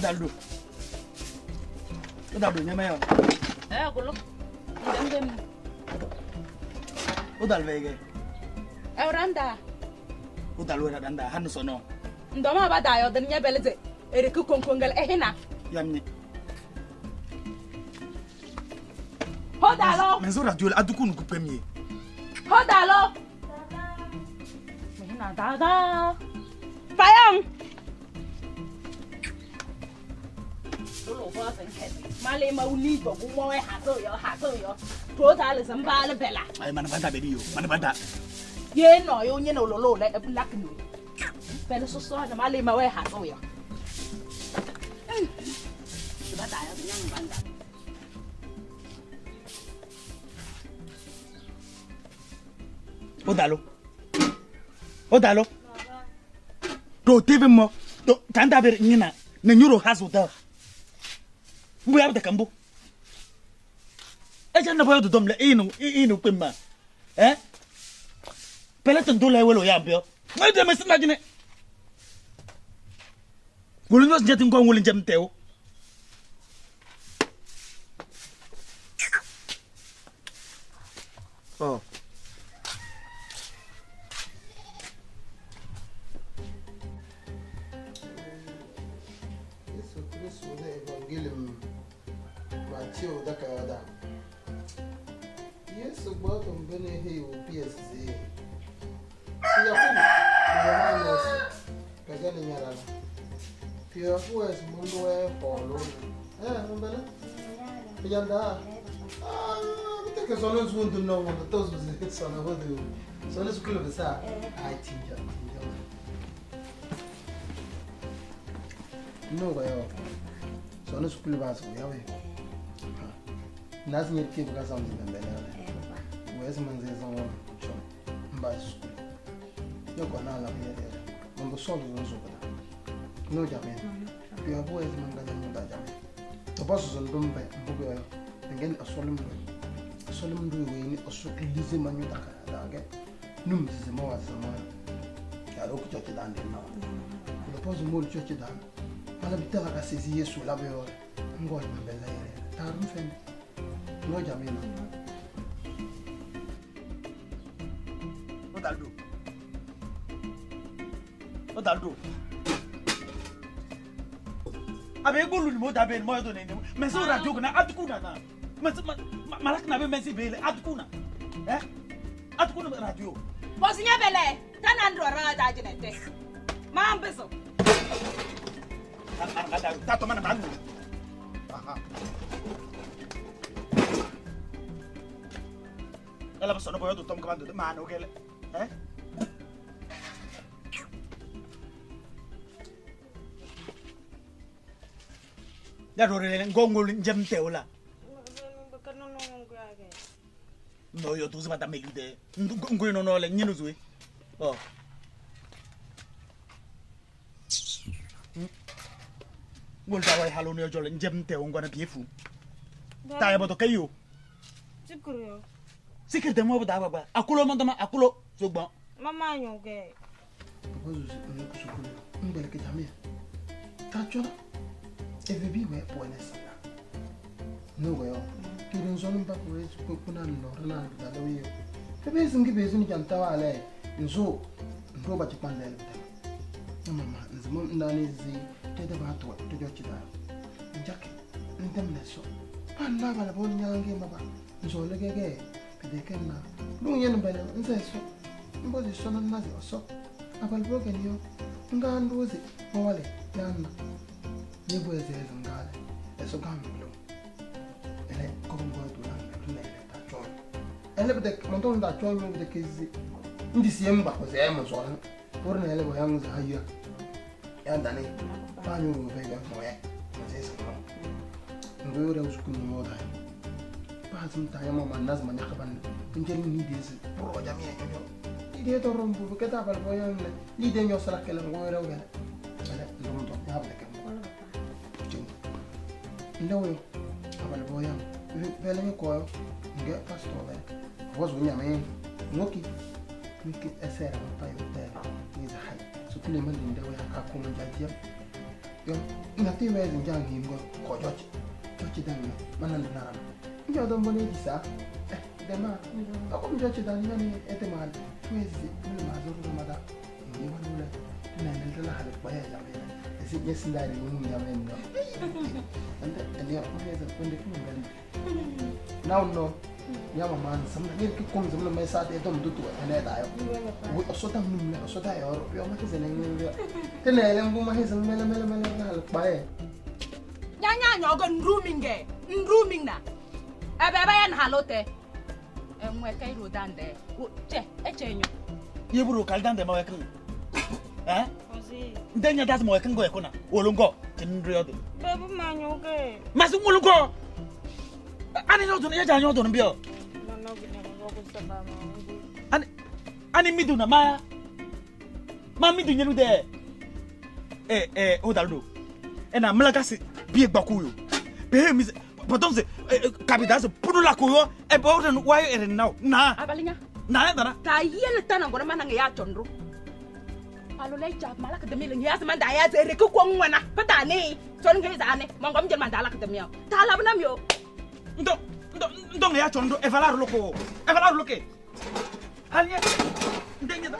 Odaldo. Odaldo nyama. Eh, kulo. Ndem. Odal vege. Eh, randa. Odalo randa hanu sono. Ndoma ba da yo den nyebeleze. Eriku konkongal ehina. Yamni. Hodalo. Mais radio aduku nous premier. Hodalo. Mehina da da. Payang. Male mauli go mo e ha so yo ha so yo. Tota le samba le bela. Ay man banta be yo. Man banta. Ye no yo nye no lo lo le black no. Bela so so na male ma we ha so yo. Ba da yo nyang banda. Odalo. Odalo. Do TV mo. Do tanda be ngina. Ne nyuro haso da. Mbu ya kambu. Eja na boyo do domle inu inu pemma. Eh? Peleton do lewelo ya mbyo. Ngai de mesina jine. Wulu nyos njeti ngo ngul njem tew. Oh. Yesu Kristo ne evangelium Matthew dakayada. Yesu gbọ́dọ̀ mbene he o PSZ. Yakubu Yohanes kajani nyarala. Piyafu es mundu e polo. Eh mbele? Piyanda. Ah, bite ke sono zundu no mo tozu ze sono hodu. Sono skulu besa. Ai tinja tinja. No ga yo. Sono skulu ba so ya we. Nasi nyeti buka samzi mbele ya. Wezi manze zo cho mba skulu. Yo kwa nala ya ya. Mambo solo zo zo bada. No jamen. Pia bo ez manga na muda jamen. To boss zo ndombe mbugo yo. Ngen asolim we. Asolim ndu we ni aso lize manyu da ka da ge. Num zize mo wa zama. Ya ro ku chochi dan de na. Ko pozo mo chochi dan. Mala bitala ka sezi Yesu la be yo. Ngo mbele ya. Ta rum fen. No jamen. Odaldo. Odaldo. Abe golu ni mo dabe mo do ne. Mais so radio na aduku na na. Mais malak na be merci bele aduku na. Eh? Aduku na radio. Boss nyebele tanan ro ra da jinete. Ma mbeso. Ta to mana bangu. Aha. Ela sono boyo do tom kamando ma no gele. Eh? Ya rore ngongol njem teola. No yo tuzi bata melude. Ngoy no no le nyinu zwe. Oh. Ngol da way halo no jole njem teo ngona biefu. Ta ya boto kayo. Sikuru. Sikir de mo da baba. Akulo mo dama akulo sogban. Mama nyoge. Because no sukulu. Mbele ke jamia. Ta chola. Evebi we poene sana. No go yo. Kirin zonu ba ko ko kuna no rana da lo yo. Ebe zingi bezini janta wale. Nzo ndo ba chipande le bita. Mama nzimo ndani zi tete ba to to jo chida. Njake ndem ne so. Pa na ba la bon nyange maba. Nzo le gege pideke na. Lu yen bele nze so. Mbozi so na nazi so. Abal boge niyo. Nga ndozi mawale yanna. Ni bo eze eze ngale. Eso gamlo. Ele ko ngo do na le ta chon. Ele bide monton da chon yo bide kezi. Ndi si emba ko ze mo zo. Por na ele bo yang za hayya. Ya dani. Pa nyu be ga mo ye. Mo ze sa no. Ngo re usku no da. Pa zum ta ya mo man nas man khaban. Tinjel ni de se pro jami yo yo. Ni de to rombu ke ta bal bo yang le. Ni de nyo sala kele ngo re o gele. Ele ndo ndo ya bide ke mo. Ndewo abal boya bele ni ko nge pastor be vozo nyame ngoki nki esera pa yo te ni za hay so kule man ndewo ya ka ko mon jadia Yo, ngati we zinjang him go ko jochi. Jochi dan mana nara. Njo do mbone jisa. Dema, ako mjochi dan ngani ete mal. Wezi mle mazuru mada. Ni wanule. Na nenda hal baya jamena. Esi nyesi ndari mu jamena. Ande ande ongeza kwende kumbe. Now no. Nyama man samna ni ki kom samna mai sa te dom dutu ene da yo. Osota mle osota yo yo ma kese ne tene le mbu ma hese mele mele mele na hal bae. Nya nya nyogo nruminge nruming na. Ebe ebe yan halote. Enwe kai ro dande. O che eche nyo. Yeburu kal dande ma wekin. Eh? Ndenya das mo wekin go ekona. Wolongo tinri ode. Babu ma nyoge. Masu wolongo. Ani no dun ya nyo dun bio. Ani ani midu na ma. Ma midu nyelu de. Eh o daldo. E na mlaka se bi gbaku yo. Be mi pardon se capital se punu la ko yo e bo den wa yo ere na. Na. Abalinya. Na ndana. Ta yele tana ngora mana ya chondro. Alo le cha malaka de mele ya se manda ya zere ko ngwana. Pata ne. Son ngi zane. Mongom jel manda la de miyo. Ta la bnam yo. Ndo ndo ya chondo e valar loko. E valar loke. Alnya. Ndenya da.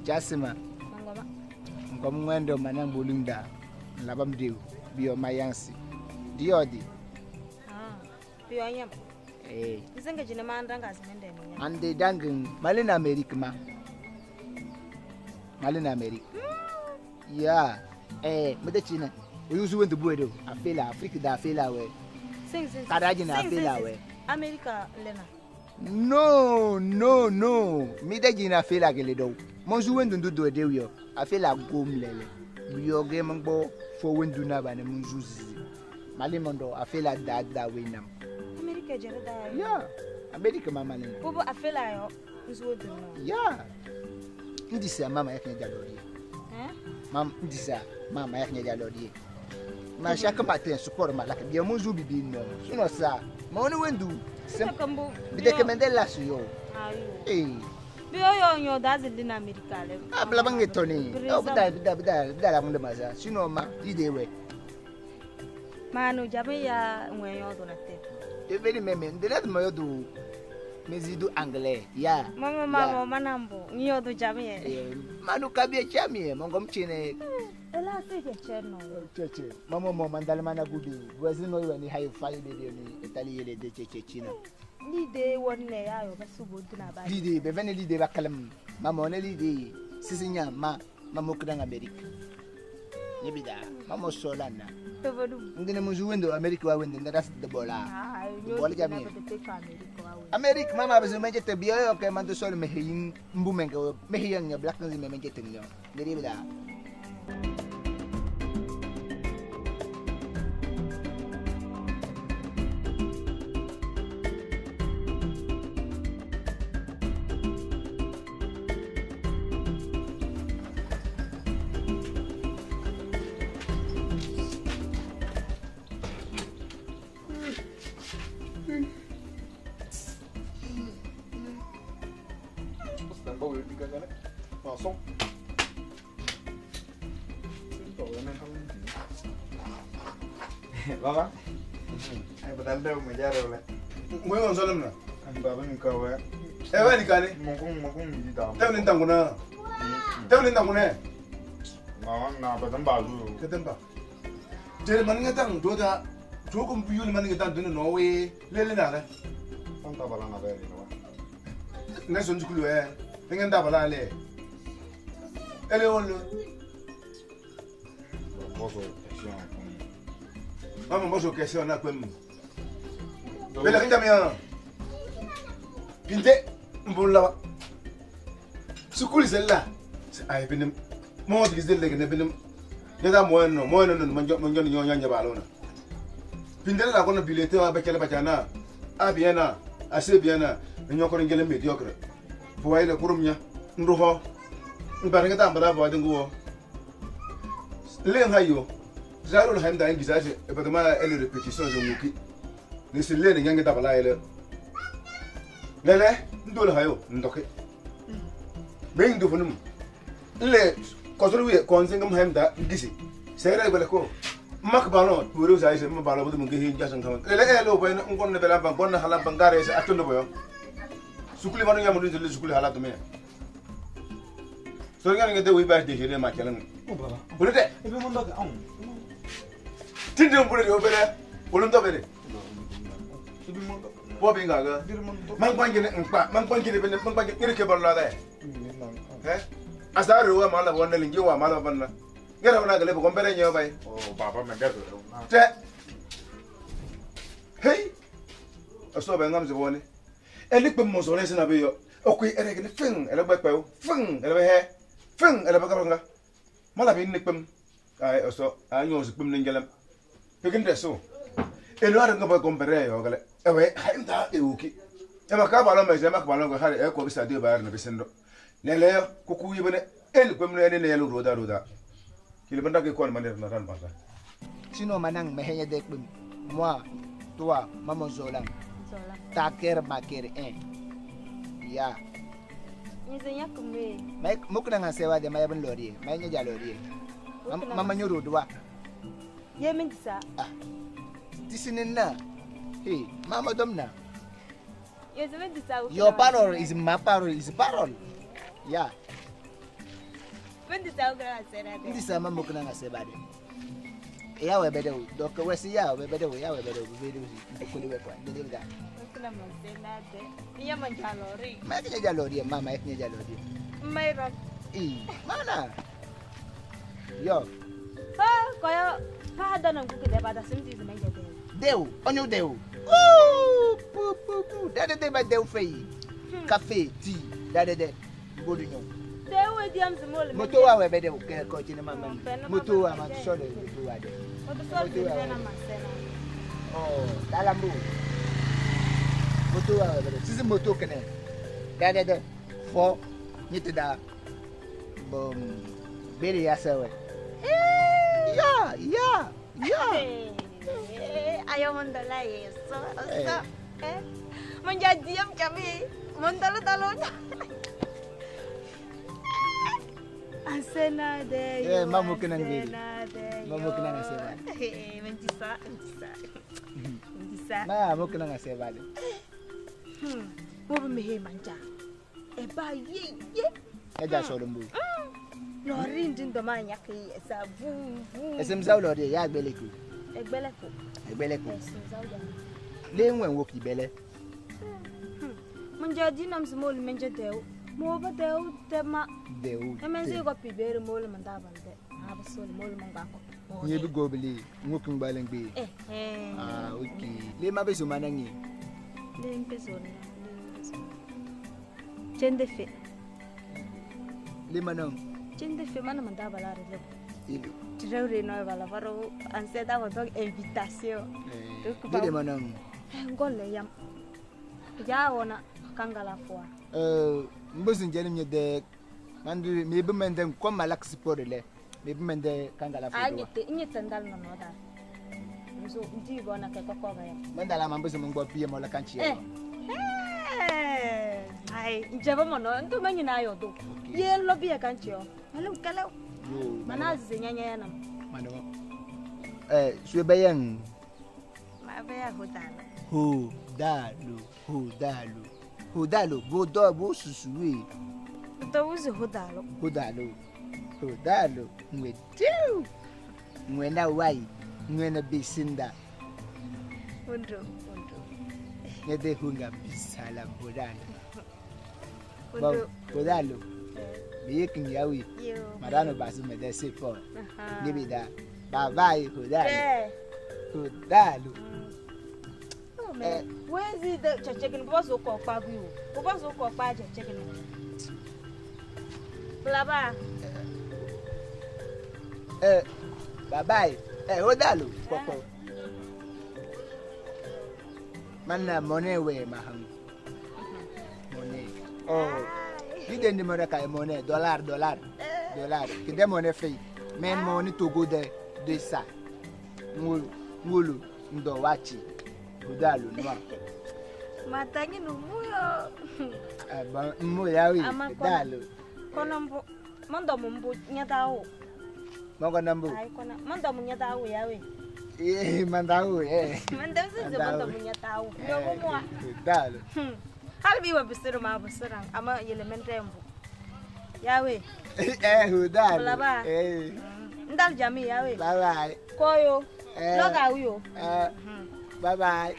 Jasima. Mangoma. Ngom ngwendo manang bolunda. Labam dew biyo mayansi. Diodi. Ah. Biyo nyam. Eh. Nzenga jina mandanga zinende ni. Ande dangin malina Amerika ma. Malina Amerika. Ya. Eh, mede china. Oyuzu wendu buedo. Afela Afrika da afela we. Sing sing. Karaji na afela we. Amerika lena. No, no, no. Mide jina afela gele do. Monzu wendu ndu do dew yo. Afela gom lele. Biyo ge mangbo fo wendu na bane munzu zizi. Malimondo afela da da we nam. Amerika jere da. Ya. Amerika mama lena. Bobo afela yo nzu wendu no. Ya. Ndisa mama yakne jalori. Eh? Mam ndisa mama yakne jalori. Ma chaque matin support malaka bien monzu bibi no. Sinon ça, ma oni wendu. Sem kambu. Bide kemende la su yo. Ayo. Eh. Biyo yo nyo da zindi na Amerika le. Ah bla bange toni. Oh bida bida bida bida la munde maza. Sinon ma ide we. Manu jabe ya nwe yo do na te. Eveni meme ndele ma yo do mezidu anglais. Ya. Mama mama manambo nyo do jabe ye. Eh manu kabie chami mongom chine. Ela se ke cheno. Cheche. Mama mo mandal mana gubi. Voisin no yo ni hay fay de ni itali yele de cheche china. Lide wonne ya yo basu bodu na ba. Lide be vene lide ba kalam. Mama one lide sisinya ma mama kudanga Amerika. Nyebida mama solana. Tovodu. Ngene muzu wendo Amerika wa wendo ndaras de bola. Ah, bola jami. Amerika mama bezu menje te biyo yo ke mandu sol mehin mbu menke mehin nya black nzi menje te nyo. Nyebida. Baba, ay badal ma jaro le. Ngoy on solum na. Baba ni ka we. E wa ni kale. Mongong mi da. Tew ni tanguna. Tew ni tanguna. Ma na badan ba lu. Ketem ba. Jere man nga tang do da. Jo ko mbu yul man nga tang do no we. Lele na le. On ta bala na be ni wa. Nga son jukulu e. Nga nda bala le. Ele on le. Bozo question. Maman, moi, j'ai question na kwem. Bela kinda miya. Pinte mbola. Sukuli zella. Ay binim. Mo zelle ne binim. Neda mo no mo no manjo manjo nyo nya ba lona. Pinte la kono bilete wa bakele bacana. A bien na, assez bien na. Nyo ko ngele médiocre. Bo ile kurum nya. Nruho. Mbaringa ta mbara bo dingo. Len hayo. Zaro le haim da ngizaje e badama ele répétition je nguki. Ni se lene nyange da bala ele. Lele ndol hayo ndoke. Me ndu funum. Le kozuru we konze ngam haim da ngisi. Sere bele ko mak balon wuro zai se ma balon budu ngi hinja san kan. Lele ele boy ngon ne bela ban gonna hala ban gare se atondo boyo. Sukuli manu yamu ndul sukuli hala dume. So ngani ngede we ba de jere ma kelan. Oh baba. Bulete. E be mon doke am. Tinde mbule yo bere. Wolum do bere. Bobi ngaga. Man kwangene nkpa, man kwangene bene, man kwangene ngire ke barla da. Eh? Asaro wa mala wonne lingi wa mala banna. Ngera wana gele ko mbere nyo bay. Oh baba me gazo. Te. Hey. Aso ba ngam ze wone. Eli pe mo so le sina be yo. Okui ere gele fing, ele gbe pe o. Fing, ele be he. Fing, ele be ka Mala be ni pem. Ay oso, anyo so pem ningelem. Pegin deso. Elo ara ngaba kompere yo gale. Ewe haimta euki. Ema ka balo me jema ka balo ko hare e ko bisa de bayar na bisendo. Lele yo kuku yibene el pem ne ne yelo roda roda. Kile banda ke kon maner na ran basa. Sinon manang me henya de pem. Moi, toi, maman Zola. Zola. Ta ker ma ker un. Ya. Nizenya kumbe. Mai mukna ngasewa de mai ben lori, mai nya jalori. Mama nyoro dua. Ye min sa. Ah. Tisinina. Hey, mama domna. Ye min disa. Your parole is my parole is parole. Yeah. Mende sa ukra sera de. Ndi sama mo kana ngase bade. Ya we bede donc we si ya we bede ya we bede we bede we ko le kwa de da. Ukra mo sena de. Iya man jalori. Ma ke jalori mama ke jalori. Mai rak. I mana. Yo. Ha koyo pa da nan kuke de ba da sim di me de. Deu, onyo deu. Ouh, pu pu pu. Da de ba deu fei. Café, tea, da de de. Bodu nyo. Deu e diam zimol. Moto wa we bede ke ko chine mama. Moto wa ma so de moto wa de. Moto so de na masena. Oh, dalambu. Moto wa we bede. Sisi moto kene. Da de de. Fo nyete da. Bom. Bere ya sewe. Ya, ya, ya. Ayo mondola eso. Eh. Manja diam kami. Mondalo dalo. Asena de. Eh, mamu kena ngiri. Mamu kena ngaseba. Eh, menjisa, menjisa. Menjisa. Ma, mamu kena ngaseba de. Mo be manja. E ba ye ye. E ja so mbu. Lori ndi ndo ma nya ke sa vu vu. Esem za lori ya agbeleku. Egbeleko. Egbeleko. Esem za ya. Le nwe nwo ki bele. Manja dinam smol menja deu. Mo ba deu de ma deu. E menzi go pibere mol manda bande. Na ba sol mol manga ko. Nye bi go bele nwo ki ngbale ngbe. Eh eh. Ah, okay. Le ma be so manangi. Le mpe so na. Chende fe. Le manang. Chende fe mana manda bala re le. Ilu. Tireur no bala baro anseta go dog invitation. Eh. Le manang. Ngol le yam. Ja wona kangala foi. Mbosin jelim nye de mandu mi be mende comme malak sport le mi be mende kangala foi. Ah nyete nyete ndal no no da. Nzo ndi bona ke kokko ga ya. Mandala ma mbosin ngbo piye mo la kanchi. Eh. Ai njeba mo no ndu manyi na yo do. Ye lo biye kanchi yo. Malu kala. Mana ze nyanya ya na. Mano. Eh suwe bayang. Ma be ya hodalo. Hodalo, hodalo. Hodalo, bodo bo susuwe. Do wuzi hodalo. Hodalo. Hodalo, ngwe tu. Ngwe na wai, ngwe na bisinda. Undo, undo. Ngede hunga bisala hodalo. Undo. Hodalo. Biye kinyawi. Yo. Madano basu me de se fo. Nibida. Bye bye hodalo. Eh. Hodalo. Eh, wezi de chechegin bozo ko pa biu. Bozo ko pa chechegin. Blaba. Eh, bye bye. Eh, hodalo koko. Manna money we mahang. Money. Oh. Gide ndi money ka money dollar dollar. Dollar. Kide money free. Men money to go there de ça. Ngulu ngulu ndo wachi. Hodalo no. Matangi no muyo. Ah bon, muyo wi. Hodalo. Kono mbo mando mumbu nyatao. Moko nambu. Ai kona mando munyatao yawe. Eh, mandao eh. Mando zizi mando munyatao. Ndo mwa. Hodalo. Halbi wa bisiro ma bisira ama yele mendembo. Yawe. Eh, hodalo. Blaba. Eh. Ndal jami yawe. Bye bye. Koyo. Eh. Loga uyo. Eh. Bye bye.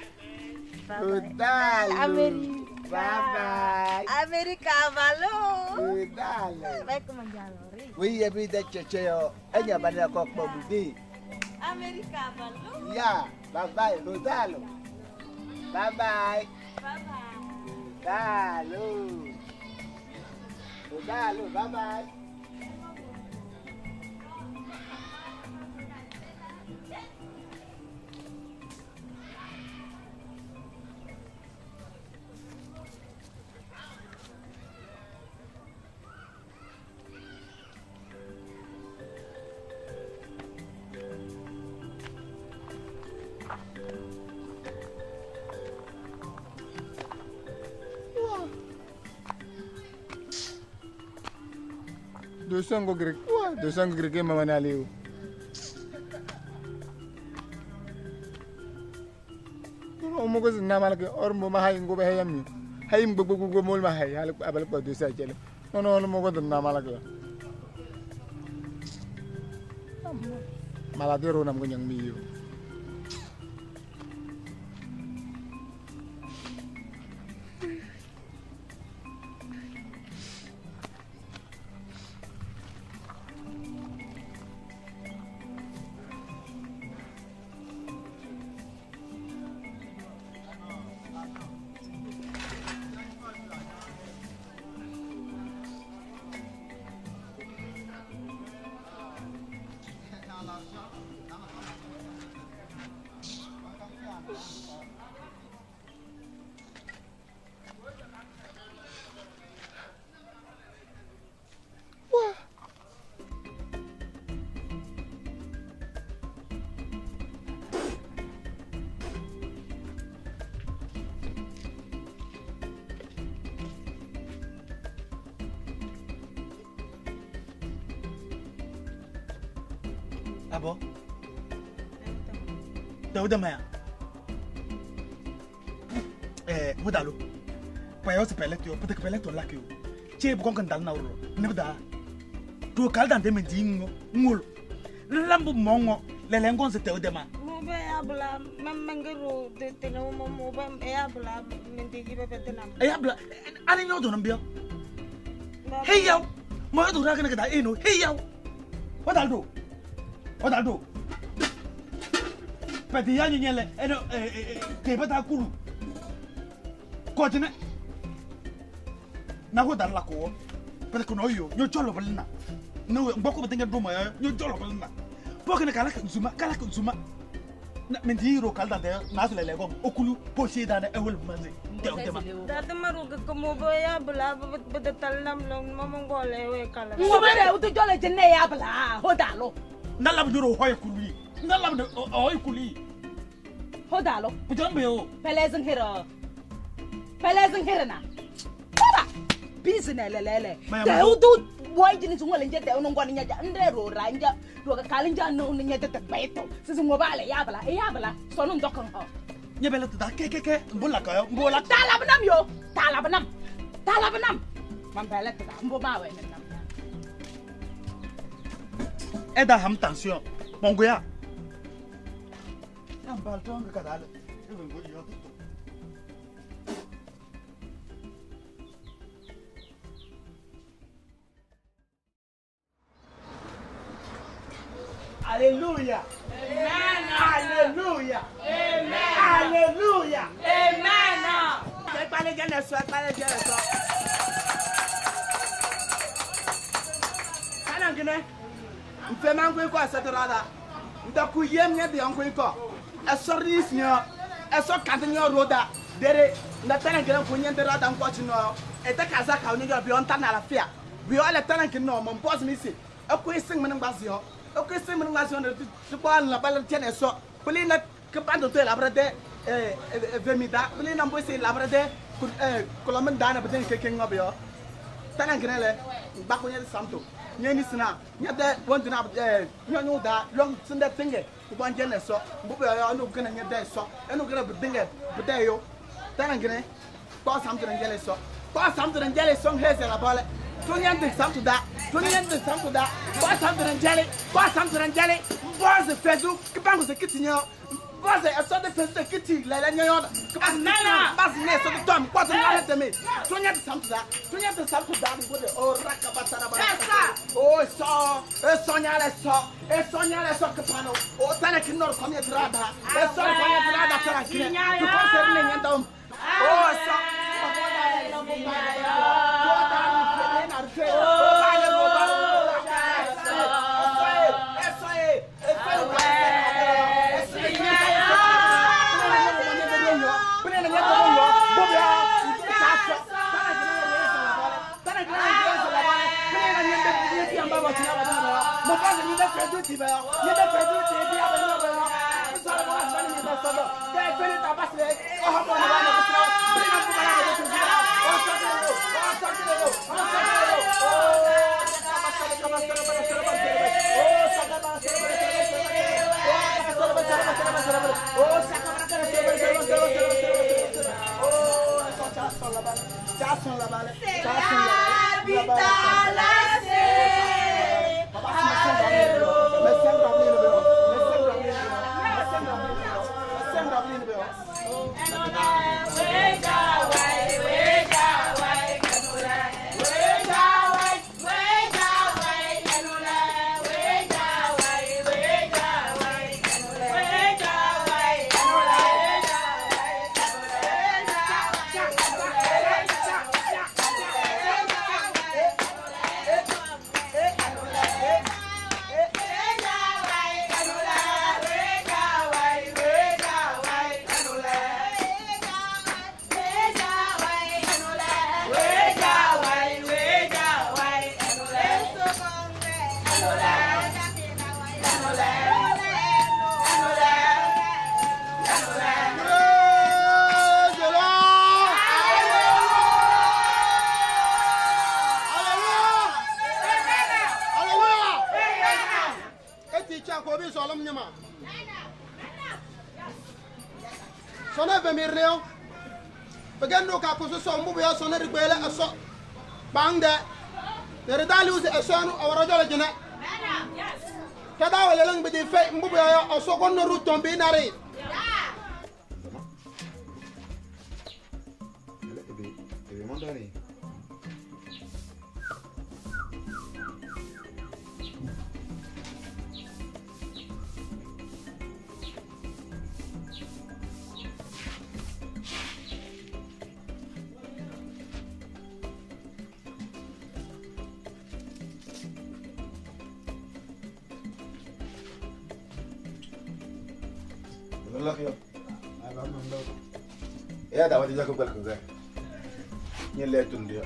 Hodalo. America. Bye bye. America valo. Hodalo. Vai com manjalo. Oui, every day cheche enya badala ko ko budi. America valo. Yeah, bye bye hodalo. Bye bye. Bye bye. Hodalo. Hodalo, bye bye. Dosango grek, wa dosango grek mama na leo. O mo ko na malake or mo ma hay ngo be hayam ni. Hay mbo bo bo mol ma hay hal abal ko dosa jele. No no mo ko na malake. Maladero nam ko nyang miyo. Ah bon? Daouda Maya. Eh, Hodalo. Payo se pele tyo, peut-être pele to lak yo. Che bu kon dal na wuro. Ne da. To kal dan de me di ngo, ngolo. Lambu mongo, lele ngon se Daouda ma. Mo be abla, mam mangero de teno mo mo be abla mende gi be tenam. E abla, ani nyodo nambia. Hey yaw. Mo do ra kana da eno, hey yaw. Hodalo. Hodalo. Pati ya nyele eno ke bata kulu. Kotine. Na ho dal la ko. Pati ko no yo, nyo cholo balna. No mboko batenga do ma nyo cholo balna. Poke na kala zuma, kala zuma. Na mendiro kalda de na sele le gom okulu poche da na ewel manze. Da da maru ko mo be ya bla be tal nam lo mo mo ngole we kala. Mo be re utu jole jene ya bla hodalo. Na lam duro hoy kuli. Na lam de hoy kuli. Hodalo. Pujambe o. Pelezin hero. Pelezin hero na. Baba. Business lele. Te utu boy jini zungole nje te unongwa nya ja ndre ro ranja ro ka kalinja no nya te beto. Sisi ngobale ya bla e ya bla sonu ndokon ho. Nyebele da ke ke ke mbola ka mbola. Talabnam yo. Talabnam. Talabnam. Mambele ta mbo mawe nam. Eda ham tension. Mongoya. Nam balton ka dal. Even go yo. Hallelujah. Amen. Hallelujah. Amen. Hallelujah. Amen. Okay, sing me ngas yon ti ko la bal tiene so pli na ke bando to la brade vemida pli na mbo se la brade ko la men dana beten ke ke ngobyo tanan grele ba ko nyel samto nyeni sina nyade wondu na nyonyu da long sinde tinge ko ban jene so mbo be yo no gena nyade so eno gena bedinge bede yo tanan grele ko samto ngele so ko samto ngele so heze la bale Tony samto da, Tony samto da, kwa samto njale, kwa samto njale, mboze fezu, kibango se kitinyo, mboze eso de fezu de kiti la la nyoyo, kibango bas ne so de tom, kwa to ngale teme. Tony samto da, Tony samto da ngo de o rakabata ba. Oh so, eso nyale so, eso nyale so kipano. O tana kinor komye drada, eso komye drada tana kine. Tu ko ser ne nyandom. Oh so, Ya da wata jaka gwal kan nye le tun dia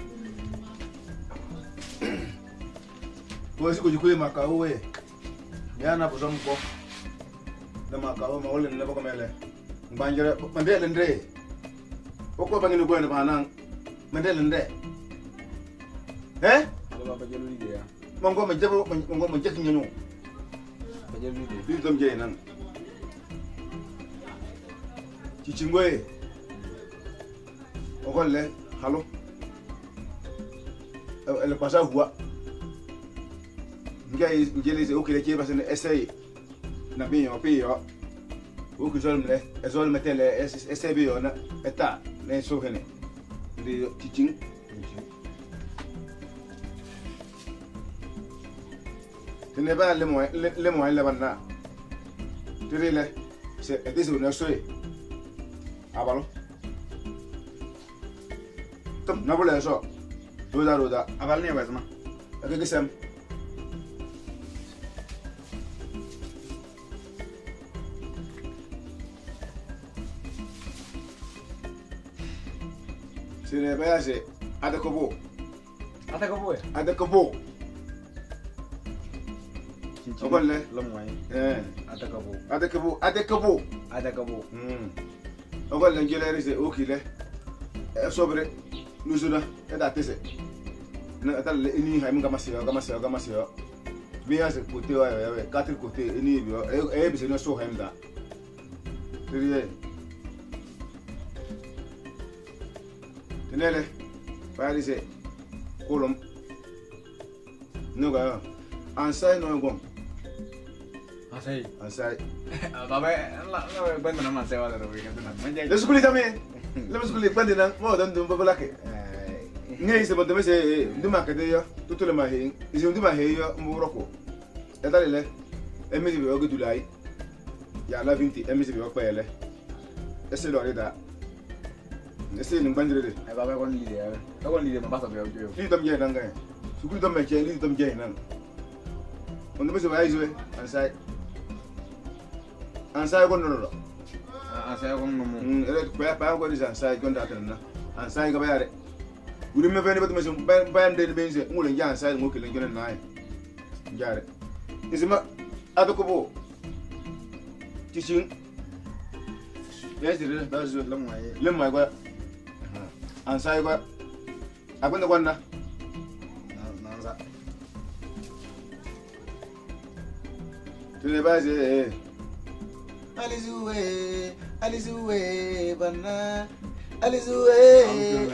ko si ko jikwe maka owe ya na bozo mko na maka o ma ole ne boko mele mbanjere mandele ndre oko bangini go ne banan mandele ndre eh mongo ma jebo mongo ma jek nyanyo li dom jey nan ci ci ngoye ogolle halo ele pasa hua ngai ngele se okele ke basene essay na bi yo pi yo o ku zol mle ezol metele essay bi yo na eta ne so hene ndi teaching tene ba le mo le banna tirile se edise no soy abalo Tom na bole so roda roda abal ne wazma ake gisem sine bayase adakobo adakobo adakobo ogolle lomway eh adakobo adakobo adakobo adakobo ogolle ngelere se okile sobre nusuna eta tese na eta le ini hay mga masiyo ga masiyo ga masiyo biya se côté wa ya quatre côté ini bi e bi se no so hemda triye tenele bari se kolom no ga ansai no ngom ansai ansai baba la la banda na man se wa la ro que na man le sukuli tamé le sukuli banda na mo dan dum babalake ngai se bonde mese nduma kede yo tutule ma he isi nduma he yo mburoko etalele emisi bi ogi dulai ya la 20 emisi bi okpele ese lo reda ese ni bandire de e baba kon lide ya kon lide ma basa bi ojo li dom je nanga sukuli dom me che li dom je nanga bonde mese ba izo ansai ansai kon no ansai kon no mo ere pa pa ko di ansai kon da tan na ansai ga bayare wuri me fene batuma bayam de benze ngule nja ansai ngokele ngene naay njare isima adokobo tishin yes dire bazu lamwaye lamwaye ko ansai ko abunda konna nanza tene baze eh Alizuwe alizuwe bana Alizuwe,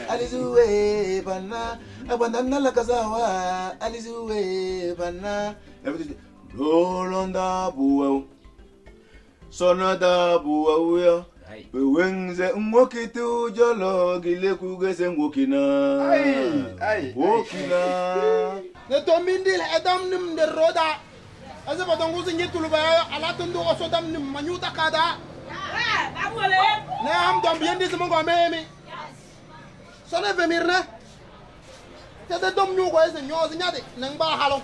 alizuwe bana, abandana la kazawa, alizuwe bana. Lolonda buwa, sonada buwa uya, Wenze ngokiti ujolo gile kugese ngokina. Ai ai. Wokina. Ne tomindil edam nim de roda. Aze badongu zingi tuluba ala tundu osodam nim manyuta kada. Ne am dom bien dis mo ngomemi. Sone vemirne. Tete dom nyu ko ese nyo zinyade nangba halo.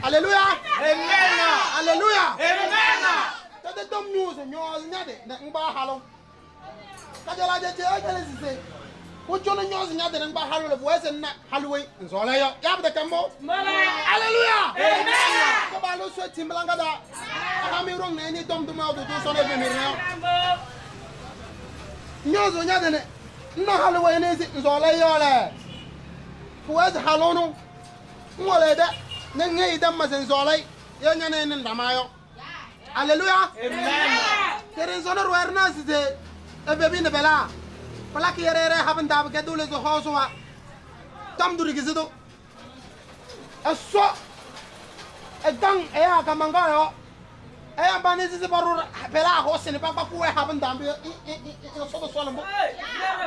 Hallelujah. Amen. Hallelujah. Amen. Tete dom nyu se nyo zinyade nangba halo. Kajala je je ajale sise. Ko jono nyo zinyade nangba halo le boese na halwe nzola yo. Ya bde kambo. Hallelujah. Amen. Ko ba lo so timblanga da. Ami rong ne ni dom dum do do sone vemirne. Nyo zinyade ne na halwe ne nzola yo le. Fuaz halono. Ngole de ne ngey dam ma sen zolay yo nyane ne ndamayo. Hallelujah. Amen. Tere zono ruerna sise e bebi ne bela. Pala ki yere yere haben dab ke dule zo hosowa. Tam duri gizido. Eso e dang e ya kamanga yo. E ya bani sise baru bela ho sene pa pa ku e haben dam e e so do so lambo.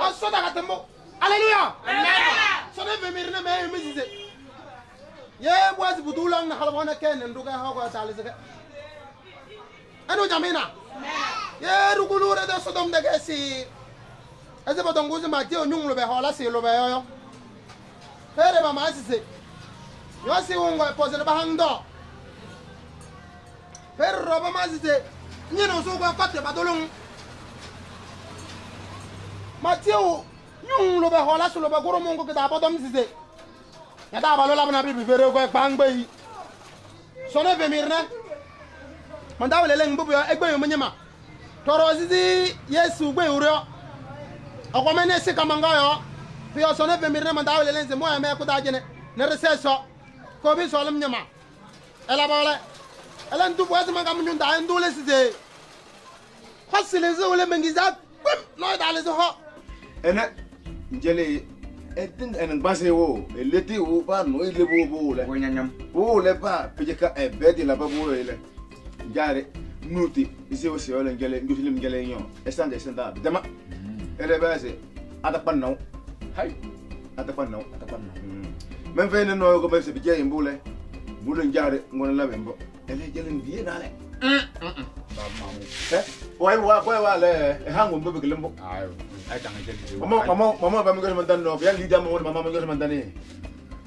Eso da katembo. Hallelujah. Amen. Sone vemirne me mi sise. Ye boise budulang na halwana ken nduga ha ko taliseke. Anu jamina. Ye rugulure de sodom de gesi. Eze bodonguzi ma tio nyunglo be hola si lo be yoyo. Here ba ma sise. Yo si wongo pose ba hangdo. Here roba ma sise. Nyino so ko kote ba dolong. Ma tio nyunglo be hola si lo be goro mongo ke da bodom sise. Ya da ba lo la na bi bere ko gbangbe yi. Sone vemirne. Manda wele leng bubu yo egbe yo menyema. Toro zizi Yesu gbe uro. Akwa mene se kamanga yo. Fi yo sone vemirne manda wele leng ze mo ya me ko da jene. Ne receso. Ko bi solum nyema. Ela bole. Ela ndu bo ze manga munyu da ndu le size. Khosile ze wele mengiza kwem no da le ze ho. Ene njele etin en base wo eleti wo ba no ile bo bo le. Wonyanyam. Wo le ba pejeka e bedi la ba bo ile. Njare nuti ise wo se ole njele njufilim njele nyo. Esanga esenda dama. Ele ba se ata panno. Hay. Ata panno. Ata panno. Men fe no ko ba se bije imbule. Bule njare ngona la bembo. Ele jele ndiye na le. Ba mamu. Eh? Wai wa kwa wa le e hango mbe belembo. Ayo. Ay tanga jele. Mama mama mama ba mi man no ya leader mo mama mi man dani.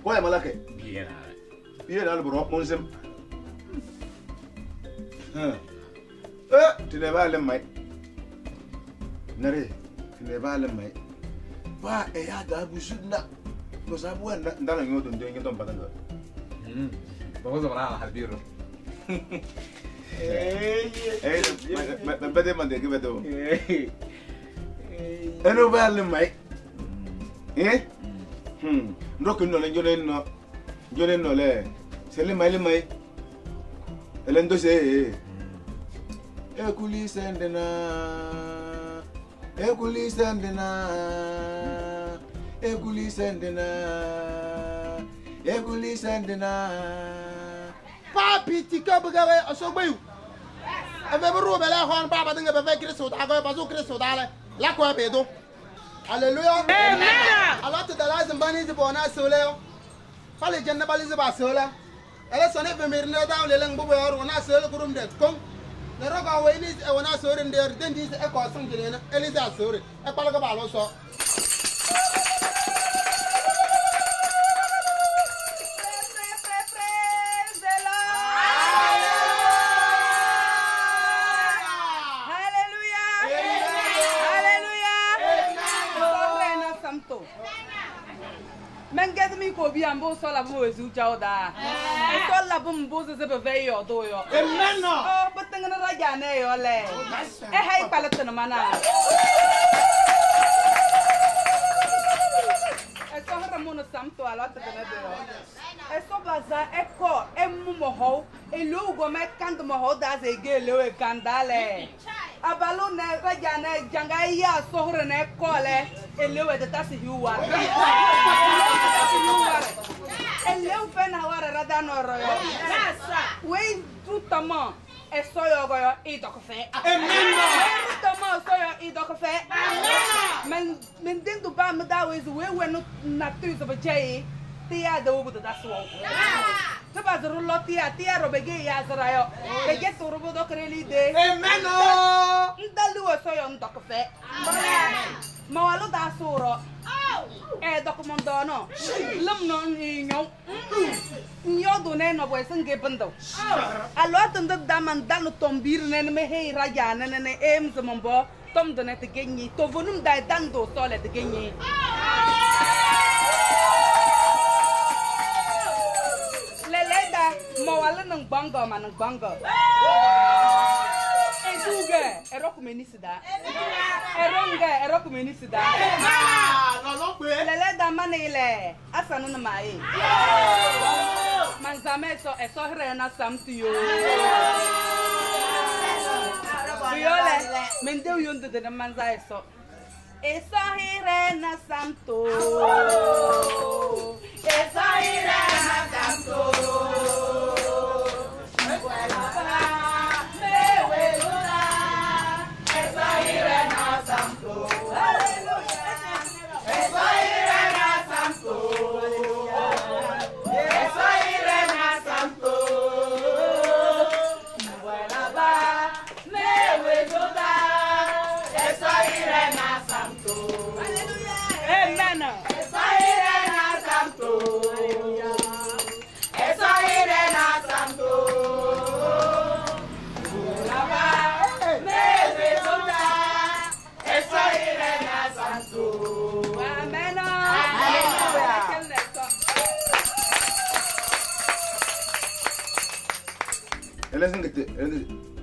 Ko ya malake. Bien. Bien na le bro mon sem. Eh, tine ba le mai. Nare, tine ba le mai. Ba e ya da bu sudna. Ko sa bu nda nda nyo don don don batanga. Ba ko zabara halbiro. Eh, ma bade man de ke bedo. Eno ba le mai. Eh? Ndoko no le njone no. Njone no le. Se le mai le mai. Ele ndo se. Ekuli sendena. Ekuli sendena. Ekuli sendena. Ekuli sendena. Papi tika bugawe osogbe yu. Ebe buru bele hon baba dinga be Kristo da go bazu Kristo da le. La ko be do. Hallelujah. Amen. Allah te dalazim bani zi bona sole yo. Fale janna bali zi ba sole. Ele sone vemirne da le leng bubu yor wona sole kurum de kong. Ne roga we ni e wona sore nder den di e ko sung jene na eliza sore. E pala ko ba lo so. Praise the Lord. Hallelujah. Hallelujah. Sorry, Samto. Men get me ko bi ambo so la bo ezu cha oda. So la bo mbo ze be ve yo do yo. Amen. Oh, but ngana raja ne yo le. E hay palette na mana. E so hara mo no samto ala te na de yo. E so baza e ko e mu mo ho e lo go me kan mo ho da ze ge le we kandale. Abalo na raja na janga ya so hara na ko le e le we ta si huwa. E le fe na wara rada no ro yo. We tout tama. Esoyo idokofe. Amen. Toma soyo idokofe. Amen. Men dentro ba me dá o we no na tuzo ba jay. Tia de obo da swo. Te ba zero lo tia tia robege ya zara yo. Bege torobo do kreli de. Amen. Ndalu soyo ndokofe. Ma walo da soro. E documentono. Lam no nyo. Nyo do ne no pues nge bando. Alo tando da mandalo tombir ne me hey raja ne ne em zombo tom do ne te genyi to vonum da dando sole te genyi. Leleda mo walo nang bongo man bongo. Eduge erokumeni sida. Eronga erokumeni sida. Lele da manile asanu na mai. Manzame so eso hre na samti yo. Viole mende yondo de na manza eso. Eso hre na samto. Eso hre na samto.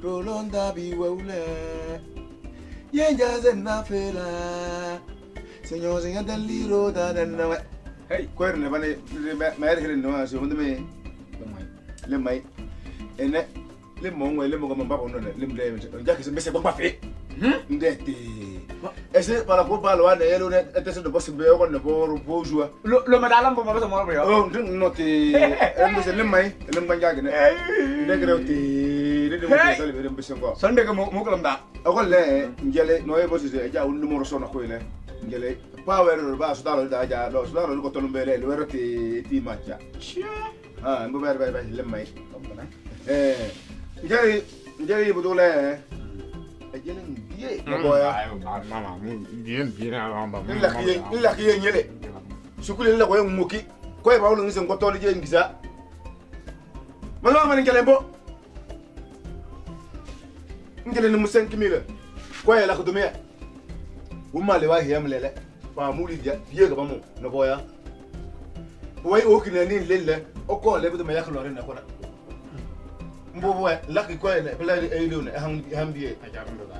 Rolonda biweule Yenja zena fela Señor señor del libro da na. Hey, kwerne bane ma er heren no so ndme le mai ene le mo le mo ba no le mde ja ke se se ba fe nde te ese para ko ba lo ane elo ne ete se do boss be ko ne bo bo jua lo ma dalam bo ma so mo bo yo oh no te ende se le mai le mbanja ne nde greu te ne de mo te sale be mbe ko sonde ko mo ko lamda ko le ngele no e bo se ja un numero sono ko ile ngele power ba so dalo da ja lo so dalo ko tolumbe le lo ti ti macha ah mbo ber ber le mai eh ngele ngele bu dole e jele ngie boya mama bien bien amba illa kiye nyele sukule le ko muki ko e bawlo ngisen ko toli je ngisa ma ma ngele bo ngele ni mu 5000 ko e la ko dumia umma le wa hiyam lele pa muli dia biye ga bamu no boya boy o kine ni lele o ko le bido ma yaklo re na ko na mbo boy laki ko ne bla e lu ne ham biye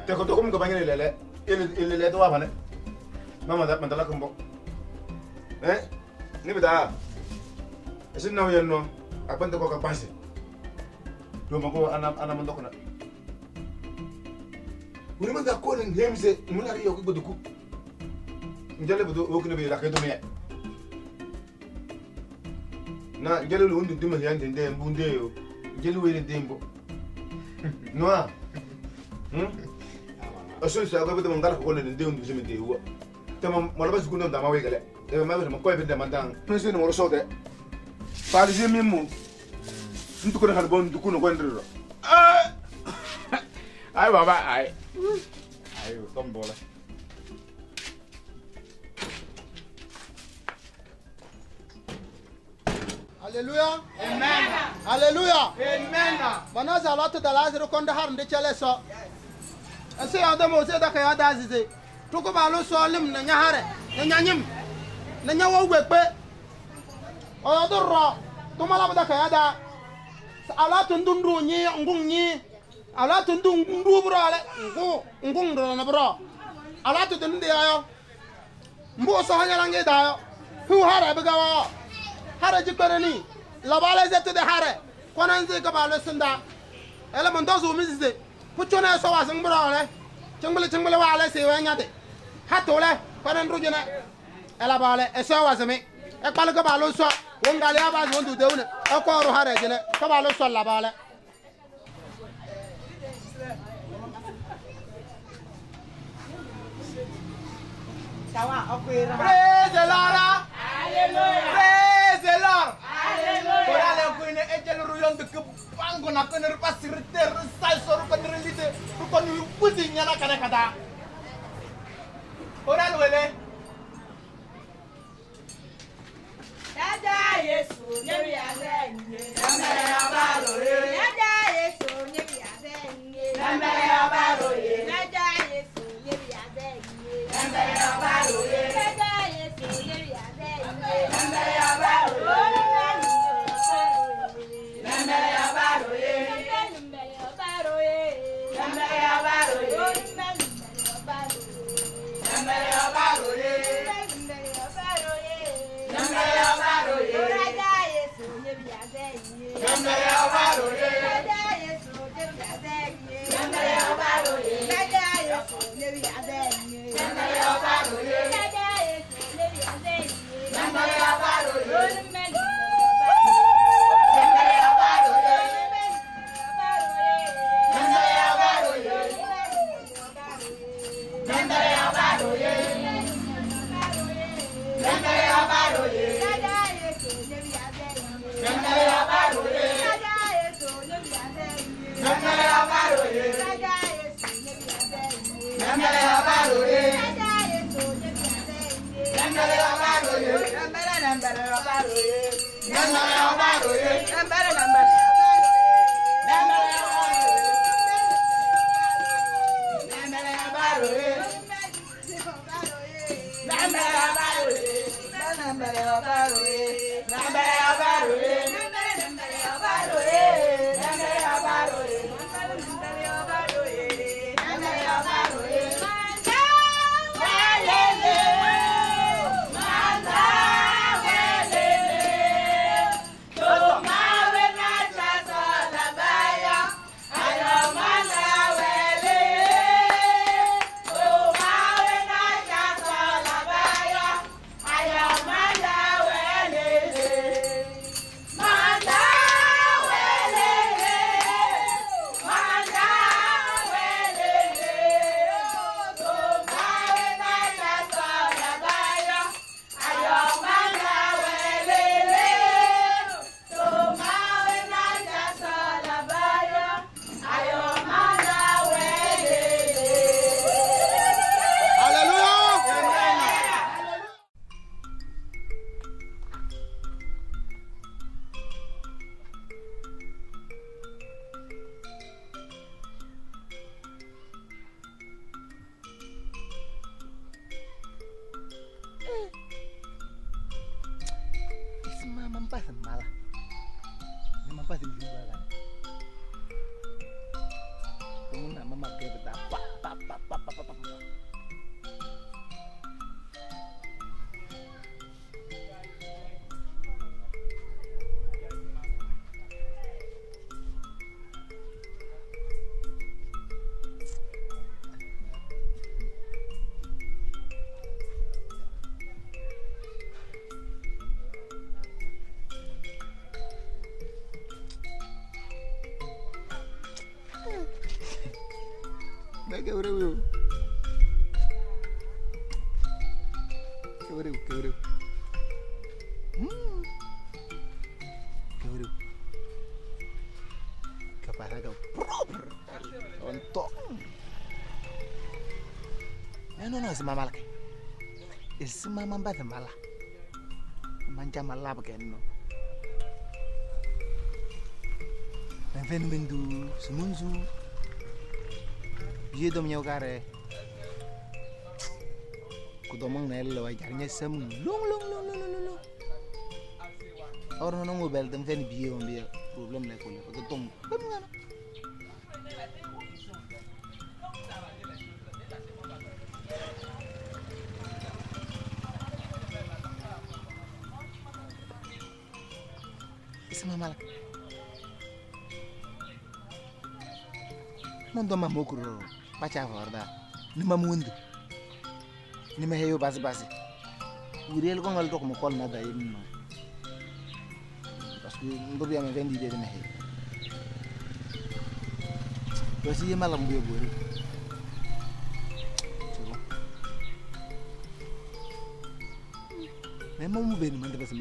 te ko to ko ko bangene lele ele le to wa bane mama da man dala ko mbo eh ni bida esin na yenno akbante ko ka passé do ma ko ana ana man dokona wuri ma da ko ne hemse munari yo ko goduku njale budu o kine be la kedo me na njale lu ndu dum yan de mbunde yo njale we de mbo no a aso sa ko budu ngala ko ne de ndu simi de wo tama mo la ba sukunu da ma we gale e ma be mo ko be de mandan pension mo so de parisi mimmu ndu ko hal bon ndu ko no gondro ay baba ay ay tombola. Alléluia. Amen. Alléluia. Amen. Bana za lotu da lazaro konda har ndi chele so. Ese ya do mo se da ka ya da zize. Tuku ba lo so lim na nyahare, na nyanyim. Na nyawo gbegbe. O do ro. To mala da ka ya da. Ala tundundu nyi ngung nyi. Ala tundu ndu bro ale ngu ngung ro na bro. Ala tundu ndi ayo. Mbo so hanya lange da yo. Hu hare be gawa. Hare jikpereni labale zete de hare konanze ka balo senda ele mon dozu mizize puchona so wasing bro le chengbele chengbele wa le se wa nyade hatole konan rujena ela bale e so wasimi e kpal ka balo so wongali aba wondu deune e ko ru hare jene ka balo so labale. Praise the Lord. Hallelujah. Praise the Lord. Hallelujah. Ora le ko ne ejel ru yondo ke bango na ko ne ru pasir ter sai so ru ko ne lite ru ko ne buzi nyana kana kada. Ora le wele. Dada Yesu nyebi azenye. Nambere abaroye. Dada Yesu nyebi azenye. Nambere abaroye. Dada Yesu nyebi azenye. Nambere abaroye. Dada Yesu nyebi azenye. Nambere abaroye. Nambere abaroye. Nambere abaroye. Nambere abaroye. Nambere abaroye. Nambere abaroye. Nambere abaroye. Dada Yesu nyebi azenye. Nambere abaroye. Dada Yesu nyebi azenye. Nambere abaroye. Dada Yesu nyebi azenye. Nambere abaroye. Dada Yesu nyebi azenye. Nambere abaroye. Nambere abaroye. Nambere abaroye. Nambere abaroye. Nambere abaroye. Dada Yesu nyebi azenye. Nambere abaroye. Dada Yesu nyebi azenye. Nambere abaroye. Dada Yesu nyebi azenye. Nambere abaroye. Dada Yesu nyebi azenye. Nambere abaroye. Nambere nambere abaroye. Nambere abaroye. Nambere nambere abaroye. Nambere abaroye. Nambere abaroye. Nambere abaroye. Nambere abaroye. Nambere abaroye. Nambere abaroye. Nambere abaroye. Nambere abaroye. Nambere abaroye. Manda welele. Manda welele. Tomawe na chaso labaya. Ayo manda welele. Tomawe na chaso labaya. Ayo manda welele. Manda welele. Manda welele. Tomawe na chaso labaya. Ayo manda welele. Tomawe na chaso labaya. Ayo manda welele. Hallelujah. Mama mpasi mala. Mama mpasi mzimba kana. Muna mama kebeta pa pa pa pa pa pa pa. Ke ore yo. Ke ore, ke ore. Ke ore. Ke para ka proper. On top. No no no, es mama la ke. Es mama ba mala. Manja mala ba ke no. Benvenuto, Sumunzu. Ye dom nyaw kare. Ku domang na lo jar nya sam long long long long long long. Or no no bel dem fen biye on biye problem le ko le ko tom. Bam ngana. Isma mala. Mondo mamokuro pacha vorda. Ni mamundu. Ni maheyo basi basi. Uriel ko ngal tok mo kol na da yim no. Parce que ndobi am vendi de na he. Wasi yema lam buyo bori. C'est bon. Mais moi, je vais demander parce que